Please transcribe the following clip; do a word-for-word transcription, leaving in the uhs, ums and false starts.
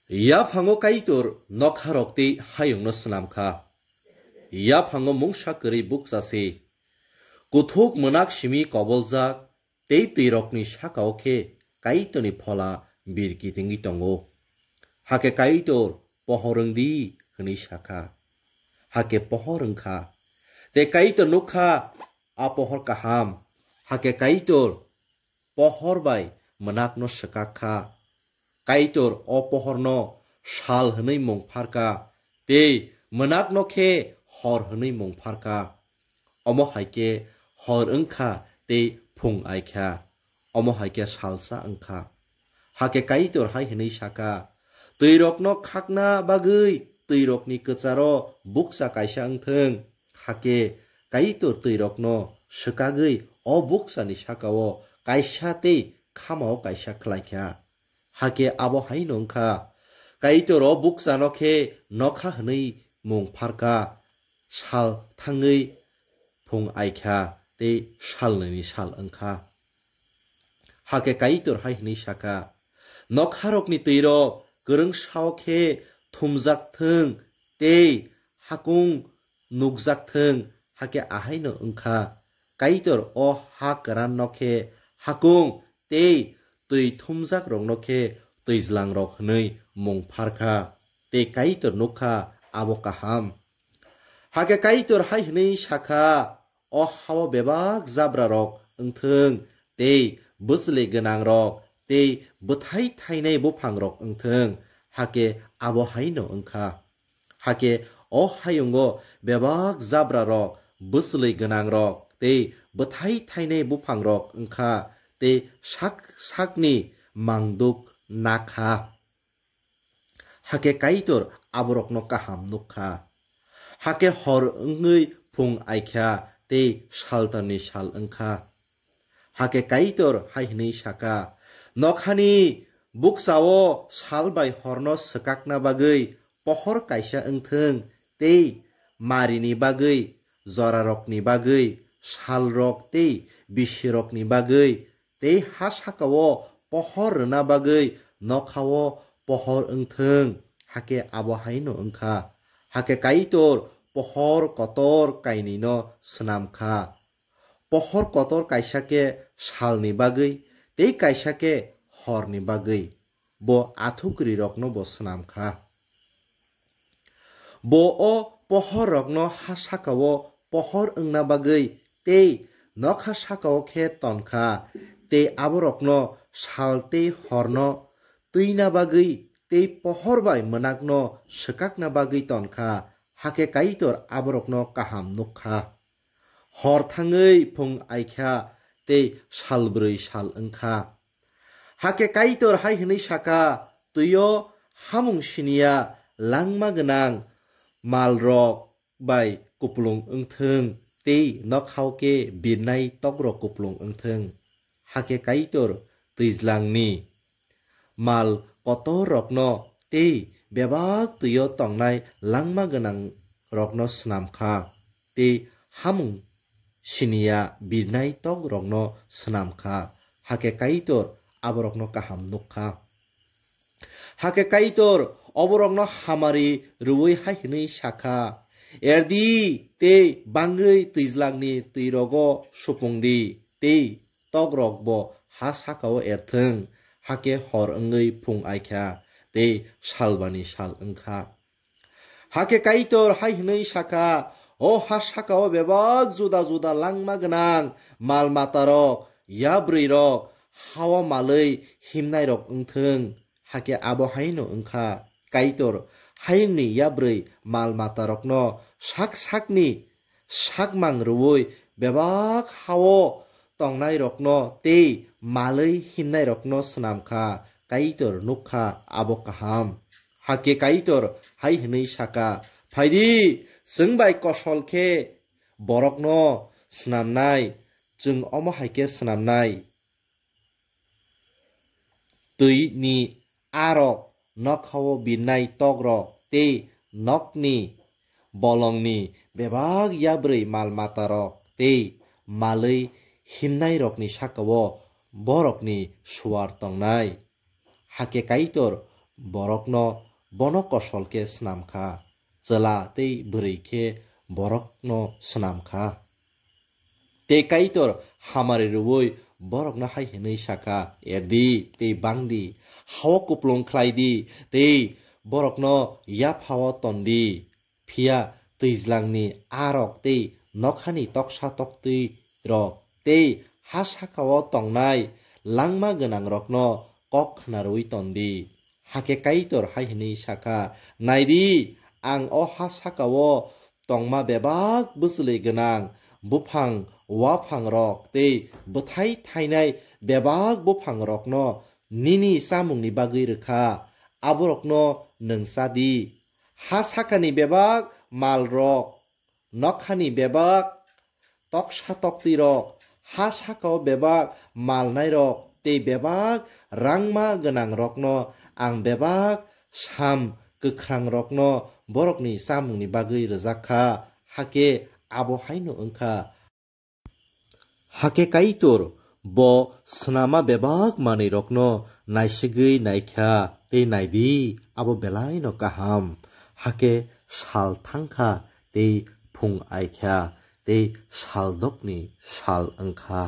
Yaphango Kaitor nokharok tei hayungno swnam kha. Yaphango mungsa kwrwi bukcha se. Kuthuk mwnak simi koboljak tei twirokni saka-o khe Kaitorni phola bir kitingwi tongo. Hakhe Kaitor, "Pohor wng di," hwnwi sa kha. Hakhe pohor wng kha. Tei Kaitor nuk kha a pohor kaham. Hakhe Kaitor pohor bai mwnakno swkak kha. Kaitor o pohorno sal hwnwi mung phar kha, tei mwnakno khe hor hwnwi mung phar kha. Omo hai khe hor wng kha tei phung ai kha. Omo hai khe salsa wng kha. Hakhe Kaitor hai hwnwi sa kha, "Twirokno khakna bagwi twirokni kwcharo bukcha kaisa wng thung." Hakhe Kaitor twirokno swkagwi o bukchani saka-o kaisa tei khama-o kaisa khlai kha. Hakhe abo haino wng kha, Kaitor o bukchano khe nokha hwnwi mung phar kha, sal thangwi phung ai kha tei salnwini sal wng kha. Hakhe Kaitor hai hwnwi sa kha, "Nokharokni twirok kwrwngsa-o khe thumjak thung tei hakung nukjak thung." Hakhe ahaino wng kha. Kaitor o ha kwranno khe hakung tei twi thumjakrokno khe twijlangrok hwnwi mung phar kha, tei Kaitor nuk kha abo kaham. Hakhe Kaitor hai hwnwi sa kha, "O ha-o bebak jabrarok wng thung, tei bwchwlwi gwnangrok, tei bwthai thainai buphangrok wng thung." Hakhe abo haino wng kha. Hakhe o hayungo bebak jabrarok, bwchwlwi gwnangrok tei bwthai thainai buphangrok wng kha, tei sak sakni mangduk na kha. Hakhe Kaitor aborokno kaham nuk kha. Hakhe hor wngwi phung ai kha tei saltarni sal wng kha. Hakhe Kaitor hai hwnwi sa kha, "Nokhani bukcha-o sal bai horno swkakna bagwi pohor kaisa wng thung, tei marini bagwi, jorarokni bagwi, salrok tei bisirokni bagwi, tei ha saka-o pohor rwna bagwi nokha-o pohor wng thung." Hakhe abo haino wng kha. Hakhe Kaitor pohor kotor kainwino swnam kha. Pohor kotor kaisa khe salni bagwi, tei kaisa khe horni bagwi. Bo athukrirokno bo swnam kha. Bo o pohorrokno ha saka-o pohor wngna bagwi tei nokha saka-o khe ton kha, tei aborokno sal tei horno twina bagwi tei pohor bai mwnakno swkakna bagwi ton kha, hakhe Kaitor aborokno kaham nuk kha. Hor thangwi phung ai kha tei salbrwi sal wng kha. Hakhe Kaitor hai hwnwi sa kha, "Twi-o hamung siniya langma gwnang malrok bai kuplung wng thung, tei nokha-o khe birnai tokrok kuplung wng thung." Hakhe Kaitor twijlangni mal kotorrokno tei bebak twi-o tongnai langma gwnangrokno swnam kha, tei hamung siniya birnai tokrokno swnam kha, hakhe Kaitor aborokno kaham nuk kha. Hakhe Kaitor oborokno hamari rwui hai hwnwi sa kha, "Erdi tei bangwi twijlangni twirogo supung di, tei tokrok bo ha saka-o erthwng." Hakhe hor wngwi phung ai kha, tei salbani sal wng kha. Hakhe Kaitor hai hwnwi sa kha, "O ha saka-o bebak juda juda langma gwnang mal matarok, yabrwirok, ha-o malwi himnairok wng thung." Hakhe abo haino wng kha. Kaitor hayungni yabrwi mal matarokno sak sakni sakmang rwui bebak ha-o tongnairokno tei malwi himnairokno swnam kha. Kaitor nuk kha abo kaham. Hakhe Kaitor hai hwnwi sa kha, "Phai di, chwng bai kosol khe borokno swnamnai, chwng omo hai khe swnamnai. Twini arok, nokha-o birnai tokrok tei nokni bolongni bebak yabrwi mal matarok tei malwi himnairokni saka-o borokni suar tongnai." Hakhe Kaitor borokno bono kosol khe snam kha, chwla tei bwrwi khe borokno snam kha. Tei Kaitor hamari rwui borokno hai hwnwi sa kha, "Erdi tei bangdi, hao kuplung khlaidi tei borokno yaphao tondi." Phiya twijlangni arok tei nokhani toksa toktwi rok tei ha sakao tongnai langma gwnangrokno kok khnarwi tondi. Hakhe Kaitor hai hwnwi sa kha, "Nai di, ang o ha sakao tongma bebak bwchwlwi gwnang buphang, uaphangrok tei bwthai thainai bebak buphangrokno nini chamungni bagwi rw kha, aborokno nwng cha di." Ha sakani bebak malrok, nokhani bebak toksa toktwirok, ha sakao bebak malnairok tei bebak rangma gwnangrokno ang bebak sam kwkhrangrokno borokni chamungni bagwi rwjak kha, hakhe abo haino wng kha. Hakhe Kaitor bo snama bebak manwirokno naisigwi naikha tei naidi, abo belaino kaham. Hakhe sal thangkha tei phung aikha tei saldokni sal wngkha.